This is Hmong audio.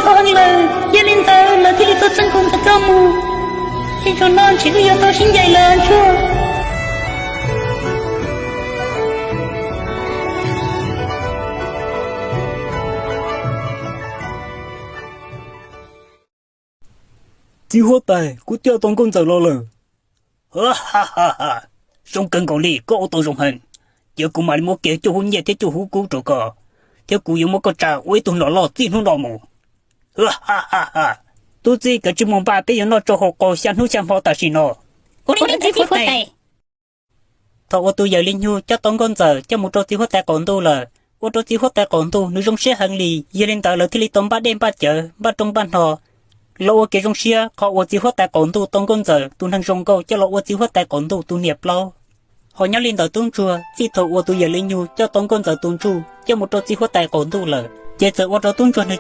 Tau heev lawm, yog li ntawd lawv thiaj li tuaj txeeb kuv ntawd coj mus. Tej zaum no ntshe kuv yuav tau sib ncaim lawm ntsuag. Txiv huab tais, kuv coj tau nkauj ntxawm los lawm. Zoo kawg nkaus li, koj ua tau zoo heev. Ces kuv mam li muab kiag cuaj hub nyiaj thiab cuaj hub kub rau koj, thiab kuv yuav muab koj tsa ua ib tug nom loj txij hnub no mus. Tub txib, koj tsis mus npaj, peb yuav noj tsau haus qaug xya hnub xya hmo tam sim no. Thaum uas tus yawm Lis Nyug coj tau nkauj ntxawm coj mus rau txiv huab tais qaum ntuj lawm, ua rau txiv huab tais qaum ntuj nws zoo siab heev li. Yog li ntawd lawv thiaj li tau npaj dej npaj cawv npaj roob npaj hno los ua kev zoo siab qhov uas txiv huab tais qaum ntuj tau nkauj ntxawm tus neeg zoo nkauj coj los ua txiv huab tais qaum ntuj tus niam plaub. Ho nyob li ntawm tub ntsuag, txij thaum uas tus yawm Lis Nyug coj tau nkauj ntxawm tus ntsuj coj mus rau txiv huab tais qaum ntuj lawm, ces txawm ua rau tub ntsuag nws